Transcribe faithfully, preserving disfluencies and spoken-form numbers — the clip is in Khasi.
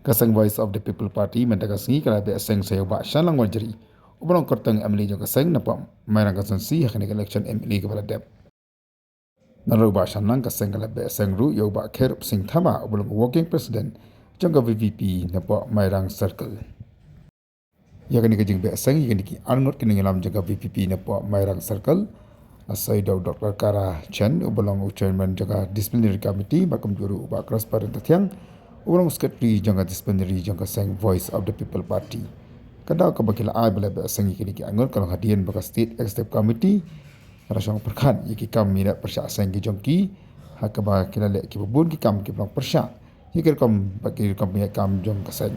Ka seng Voice of the People Party mynta ka sngi ka la beh seng sa ïa u Bah Shanlang Warjri, uba long kyrteng M L A jong ka seng napoh Mairang constituency ha kane ka election M L A kaba la dep. Nalor u Bah Shanlang, ka seng ka la beh seng ruh ïa u Bah Kherup Singh Thama, uba long working president jong ka V P P napoh Mairang Circle. Ïa kane ka jingbeh seng ïa kine ki arngut ki nongïalam jong ka V P P napoh Mairang Circle, la soi da u Doctor Kara Chen, uba long u chairman jong ka disciplinary committee, bad kumjuh ruh u Bah Crisper Ryntathiang, uba long secretary jong ka disciplinary jong ka seng Voice of the People Party. Ka daw kaba ki la ai ba la beh seng ïa kine ki arngut ka long hadien ba ka State Executive Committee ka la shong pyrkhat ïa ki kam ïaleh pyrshah seng ki jong ki, ha kaba ki la leh kiba bun ki kam kiba long pyrshah ïa ki rukom bad ki rukom ïa kam jong ka seng.